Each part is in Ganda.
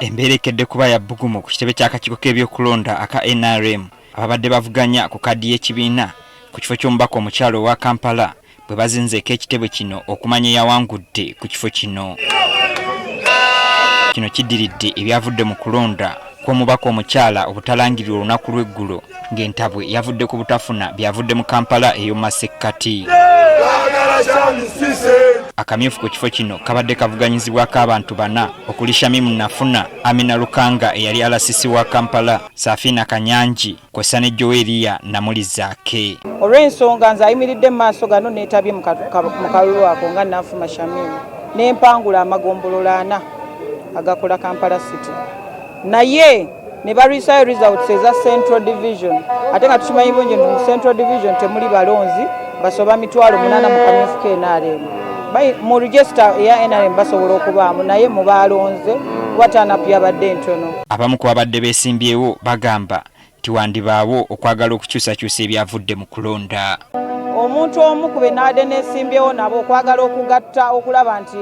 Embeera ekedde kuba ya bbugumu ku kitebe ky'akakiiko k'ebyokulonda aka NRM ababadde bavuganya ku kaddi y'ekibiina ku kifo ky'omubaka omukyala owa Kampala bwe bazinzeeko ekitebe kino okumanya eyawangudde ku kifo kino. Kino kiddiridde ebyavudde mu kulonda kw'omubaka omukyala obutalangirirwa olunaku lw'eggulo ng'entabwe yavudde ku butafuna byavudde mu Kampala ey'omu masekkati. Akamyufu ku kifo kino kabadde kavuganyizibwako abantu bana okuli Shamim Nafuna, Amina Lukanga eyali RCC wa Kampala, Safina Kanyangi kw'ossa ne Joweria Namuli Zaake. Olw'ensonga nze ayimiridde mu maaso gano neetabye mu kalulu ako nga Nanfuma Shamim ne mpangula amagombolola ana agakola Kampala City naye ne balwisayo results eza Central Division ate nga tukimanyi bulungi nti mu Central Division temuli balonzi basoba 800,000 mu kamyufu ka NRM. Mu register eya NRM basobola okubaamu naye mu balonze kuba turn-up yabadde ntono. Abamu ku babadde beesimbyewo bagamba nti wandibaawo okwagala okukyusakyusa ebyavudde mu kulonda. Omuntu omu ku be naadde neesimbyewo nabo okwagala okugatta okulaba nti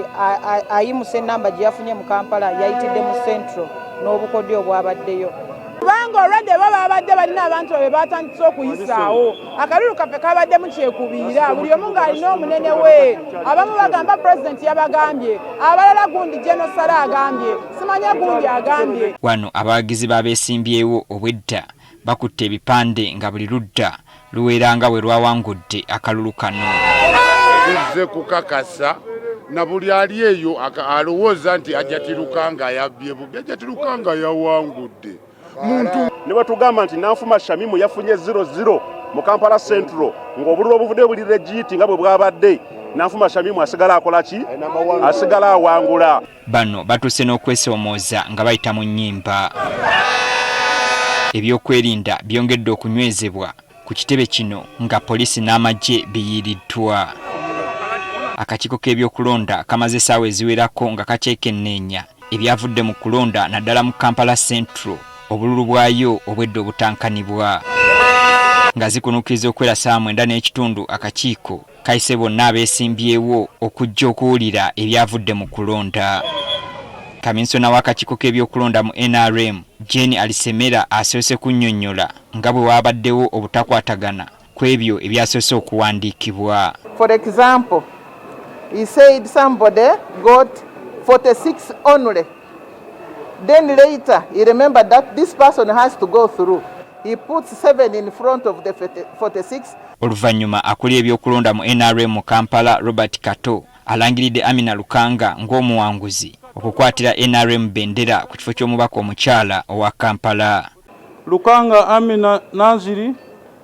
ayimusa ennamba gye yafunye mu Kampala yayitidde mu Central n'obukodyo obwabaddeyo. Kubanga olwedde bo babadde balina abantu babe batandise okuyisaawo akalulu kaffe kabaddemu kyekubiira buli omu ng'alina omunene we. Abamu bagamba pulezidenti yabagambye, abalala gundi General agambye, simanya gundi agambye. Wano abawagizi b'abeesimbyewo obwedda bakutte ebipande nga buli ludda luwera nga bwe lwawangudde akalulu kano. Tuzze kukakasa na buli ali eyo alowooza nti Hajjati Lukanga yabbye bubbi, Hajjati Lukanga yawangudde. Muntu ne batugamba nti Nanfuma Shamimu yafunye 0-0 mu Kampala Central ng'obululu obuvudde buli legit nga bwe bwabadde, Nanfuma Shamimu asigala akola ki? Asigala awangula. Bano batuuse n'okwesoomooza nga bayita mu nnyimba. Ebyokwerinda byongedde okunywezebwa ku kitebe kino nga poliisi n'amagye biyiiriddwa. Akakiiko k'ebyokulonda kamaze essaawa eziwerako nga kakyekenneenya ebyavudde mu kulonda naddala mu Kampala Central obululu bwayo obwedda obutankanibwa. Nga zikunuukiriza okuwera ssaawa 9:30 akakiiko kayise bonna abeesimbyewo okujja okuwulira ebyavudde mu kulonda. Kaminsona w'akakiiko k'ebyokulonda mu NRM Jane Alisemera asoose kunnyonnyola nga bwe waabaddewo obutakwatagana ku ebyo ebyasoose okuwandiikibwa. For example, he said somebody got 46 only. Then later he remembered that this person has to go through. He puts 7 in front of the 46. Oluvannyuma akulira ebyokulonda mu NRM mu Kampala Robert Kato alangiridde Amina Lukanga ng'omuwanguzi okukwatira NRM bendera ku kifo ky'omubaka omukyala owa Kampala. Lukanga Amina Nanziri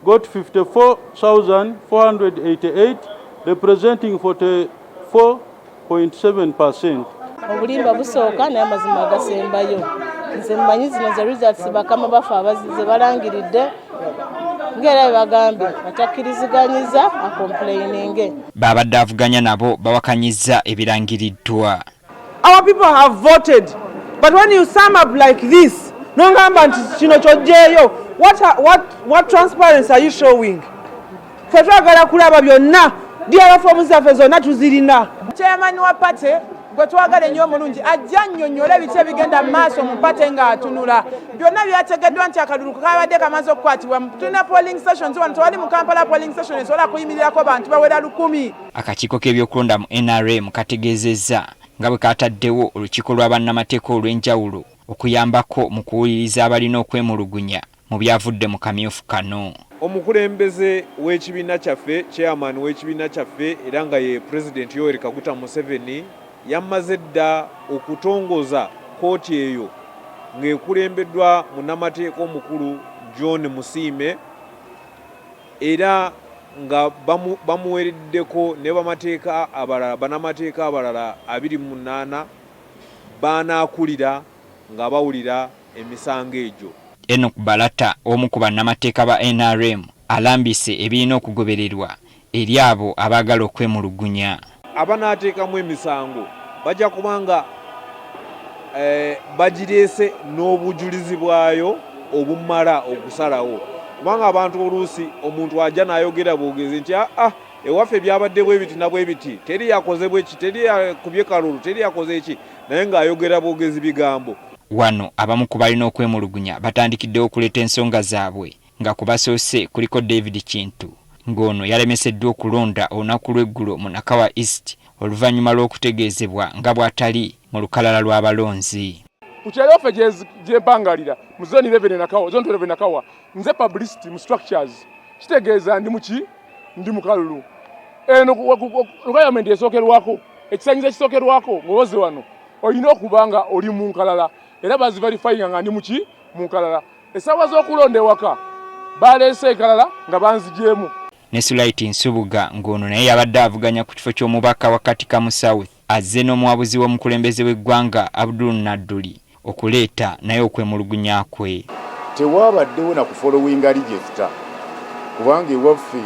got 54,488 representing 44.7%. Obulimba busooka naye amazima agasembayo. Nze mmanyi zino ze results bakama baffe abazize balangiridde ng'era bwe bagambye atakkiriziganyizza acomplaininge. Babadde avuganya nabo bawakanyizza ebirangiriddwa. Our people have voted, but when you sum up like this, nongamba nti kino ky'oggyeeyo, what transparency are you showing? Ffe twagala kulaba byonna, DR forms zaffe zonna tuzirina. Chairman wa party gwe twagala ennyo omulungi ajja annyonnyola ebiki ebigenda mu maaso mu party ng'atunula byonna byategeddwa nti akalulu kabadde kamaze okukwatibwa. Tulina polling stations wano, tewali mu Kampala polling station esobola kuyimirirako bantu bawera 1000. Akakiiko k'ebyokulonda mu NRM kategeezezza nga bwe kataddewo olukiiko lwa bannamateeka olw'enjawulo okuyambako mu kuwuliriza abalina okwemulugunya mu byavudde mu kamyufu kano. Omukulembeze w'ekibiina kyaffe, chairman w'ekibiina kyaffe era nga ye President Yoweri Kaguta Museveni, yamaze dda okutongoza kkooti eyo ng'ekulembeddwa munnamateeka omukulu John Musiime era nga bamuwereddeko ne bamateeka abalala, bannamateeka abalala 28 baanaakulira nga bawulira emisango egyo. Enoch Balata omu ku bannamateeka ba NRM alambise ebirina okugobererwa eri abo abaagala okwemulugunya. Abanaateekamu emisango bajja kuba nga bagireese n'obujulizi bwayo obumala okusalawo, kubanga abantu oluusi omuntu ajja n'ayogera bwogezi nti aa ewaffe byabadde bwe biti na bwe biti, teri yakoze bwe ki, teri yakubye kalulu, teri yakoze ki, naye ng'ayogera bwogezi bigambo. Wano abamu ku balina okwemulugunya batandikiddewo okuleeta ensonga zaabwe nga ku basoose kuliko David Kintu ng'ono yalemeseddwa okulonda olunaku lw'eggulo mu Nakawa East oluvannyuma lw'okutegeezebwa nga bw'atali mu lukalala lw'abalonzi. Ku kyalo ffe gyempangalira mu zone 11 Nakawa, zone 12 Nakawa, nze publicity mu structures, kitegeeza ndi muki ndi mukalulu. Eno requirement esookerwako, ekisanyizo ekisookerwako ng'owoze wano olina okuba nga oli mu nkalala era baziverifyinga nga ndi muki mu nkalala. Essaawa z'okulonda ewaka baleese enkalala nga banzigyemu. Ne Sulait Nsubuga ng'ono naye yabadde avuganya ku kifo ky'omubaka wa Katikamu South azze n'omuwabuzi w'omukulembeze w'eggwanga Abdul Nadduli okuleeta naye okwemulugunya kwe. Tewaabaddewo na kufolowinga register kubanga ewaffe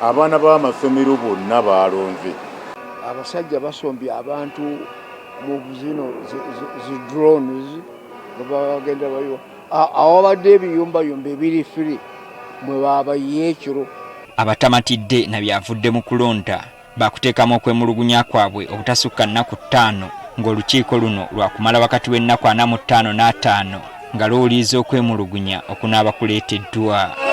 abaana b'amasomero bonna baalonze. Abasajja basombye abantu mu zino zi drones nga bagenda bayiwa awabadde ebiyumbayumba ebiri free mwe babayiye ekiro. Abatamatidde na byavudde mu kulonda baakuteekamu okwemulugunya kwabwe obutasukka nnaku ttaano ng'olukiiko luno lwakumala wakati w'ennaku 45 n'ataano nga luwuliriza okwemulugunya okunaaba kuleeteddwa.